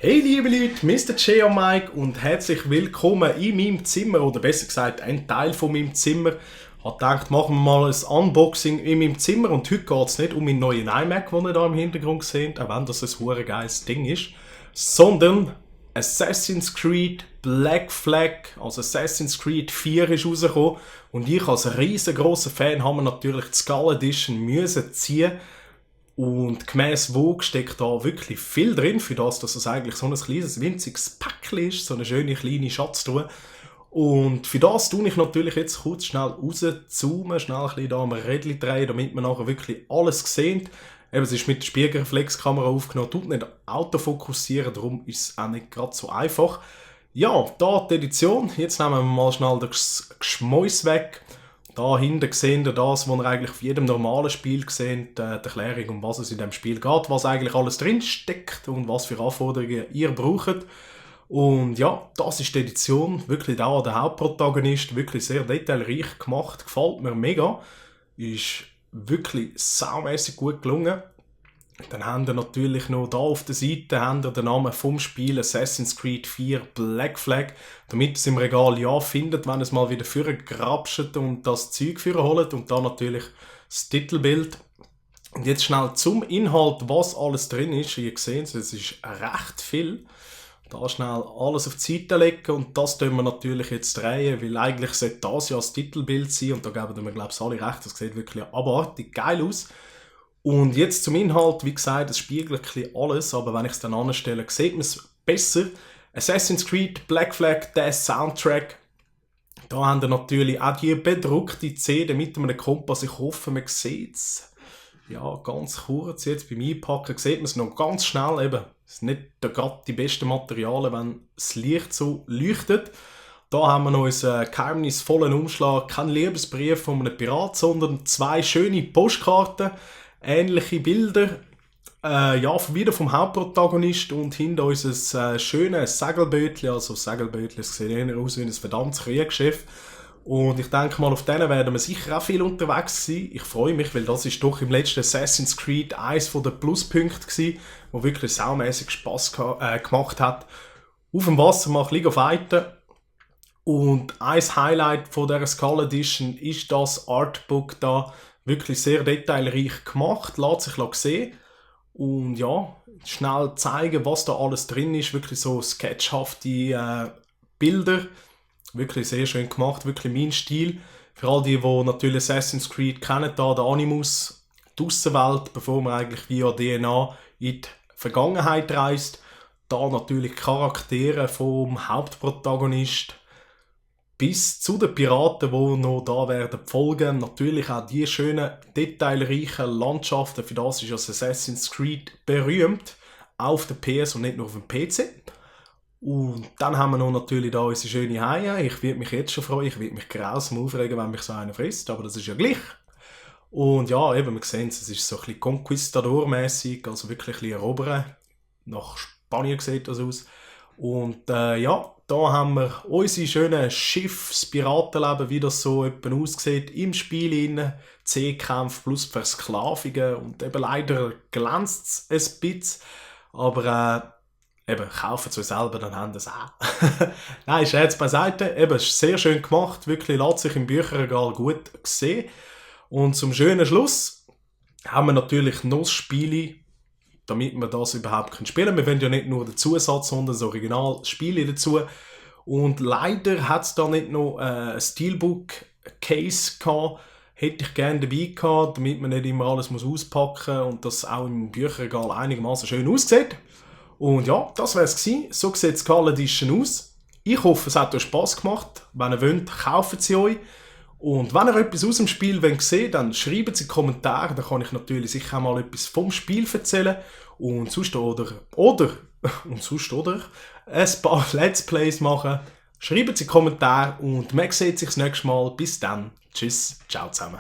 Hey liebe Leute, Mr. Geo Mike und herzlich willkommen in meinem Zimmer, oder besser gesagt ein Teil von meinem Zimmer. Ich habe gedacht, machen wir mal ein Unboxing in meinem Zimmer und heute geht es nicht um meinen neuen iMac, den ihr hier im Hintergrund seht, auch wenn das ein hure geiles Ding ist, sondern Assassin's Creed Black Flag, also Assassin's Creed 4 ist rausgekommen und ich als riesengroßer Fan habe mir natürlich die Skull Edition müssen ziehen. Und gemäss Vogue steckt da wirklich viel drin, für das, dass es eigentlich so ein kleines, winziges Päckchen ist, so eine schöne kleine Schatztruhe. Und für das tue ich natürlich jetzt kurz schnell rauszoomen, schnell ein bisschen da am Rädchen drehen, damit man nachher wirklich alles sieht. Eben, es ist mit der Spiegelreflexkamera aufgenommen, tut nicht autofokussieren, darum ist es auch nicht gerade so einfach. Ja, da die Edition. Jetzt nehmen wir mal schnell das Geschmäus weg. Da hinten seht ihr das, was ihr eigentlich auf jedem normalen Spiel seht, die Erklärung, um was es in dem Spiel geht, was eigentlich alles drin steckt und was für Anforderungen ihr braucht. Und ja, das ist die Edition, wirklich da der Hauptprotagonist, wirklich sehr detailreich gemacht, gefällt mir mega, ist wirklich saumässig gut gelungen. Dann haben wir natürlich noch da auf der Seite haben wir den Namen vom Spiel Assassin's Creed 4 Black Flag, damit ihr es im Regal ja findet, wenn ihr es mal wieder vorgrapscht und das Zeug holt und dann natürlich das Titelbild. Und jetzt schnell zum Inhalt, was alles drin ist. Ihr seht es ist recht viel. Da schnell alles auf die Seite legen und das tun wir natürlich jetzt drehen, weil eigentlich sollte das ja das Titelbild sein und da geben wir glaube ich alle recht, das sieht wirklich abartig geil aus. Und jetzt zum Inhalt, wie gesagt, es spiegelt ein bisschen alles, aber wenn ich es dann anstelle, sieht man es besser. Assassin's Creed Black Flag, der Soundtrack. Da haben wir natürlich auch die bedruckte CD mit einem Kompass. Ich hoffe, man sieht es. Ja, ganz kurz jetzt beim Einpacken sieht man es noch ganz schnell. Eben, es sind nicht gerade die besten Materialien, wenn das Licht so leuchtet. Da haben wir noch einen geheimnisvollen Umschlag, kein Liebesbrief von einem Pirat, sondern zwei schöne Postkarten. Ähnliche Bilder, wieder vom Hauptprotagonist und hinter uns ein schönes Segelbötchen, also Segelbötchen, es sieht eher aus wie ein verdammtes Kriegsschiff. Und ich denke mal, auf denen werden wir sicher auch viel unterwegs sein. Ich freue mich, weil das ist doch im letzten Assassin's Creed eines der Pluspunkte gewesen, wo wirklich saumässig Spass gemacht hat. Auf dem Wasser mal ein bisschen fighten. Und ein Highlight von dieser Skull Edition ist das Artbook da. Wirklich sehr detailreich gemacht, lässt sich sehen. Und ja, schnell zeigen, was da alles drin ist. Wirklich so sketchhafte Bilder. Wirklich sehr schön gemacht, wirklich mein Stil. Für all die natürlich Assassin's Creed kennen, da der Animus, die Aussenwelt, bevor man eigentlich via DNA in die Vergangenheit reist. Da natürlich Charaktere vom Hauptprotagonist bis zu den Piraten, die noch da werden folgen. Natürlich auch die schönen, detailreichen Landschaften. Für das ist Assassin's Creed berühmt. Auf der PS und nicht nur auf dem PC. Und dann haben wir noch natürlich da unsere schöne Haie. Ich würde mich jetzt schon freuen. Ich würde mich grausam aufregen, wenn mich so einer frisst. Aber das ist ja gleich. Und ja, eben, wir sehen es ist so ein bisschen Conquistador-mässig. Also wirklich ein bisschen erobern. Nach Spanien sieht das aus. Und ja, da haben wir unsere schönen Schiffspiratenleben, wie das so aussieht im Spiel. C-Kämpfe plus Versklavungen und eben leider glänzt es ein bisschen. Aber eben, kaufen sie selber, dann haben sie es auch. Nein, Scherz beiseite. Eben, es ist sehr schön gemacht, wirklich lässt sich im Bücherregal gut sehen. Und zum schönen Schluss haben wir natürlich noch Spiele, damit wir das überhaupt spielen können. Wir wollen ja nicht nur den Zusatz, sondern das Originalspiele dazu. Und leider hat es da nicht noch ein Steelbook-Case gehabt. Hätte ich gerne dabei gehabt, damit man nicht immer alles auspacken muss und das auch im Bücherregal einigermaßen schön aussieht. Und ja, das wäre es gewesen. So sieht die Skull Edition aus. Ich hoffe, es hat euch Spass gemacht. Wenn ihr wollt, kauft sie euch. Und wenn ihr etwas aus dem Spiel sehen wollt, dann schreibt es in die Kommentare. Dann kann ich natürlich sicher auch mal etwas vom Spiel erzählen. Und sonst oder ein paar Let's Plays machen. Schreibt es in die Kommentare und man sieht sich das nächste Mal. Bis dann. Tschüss. Ciao zusammen.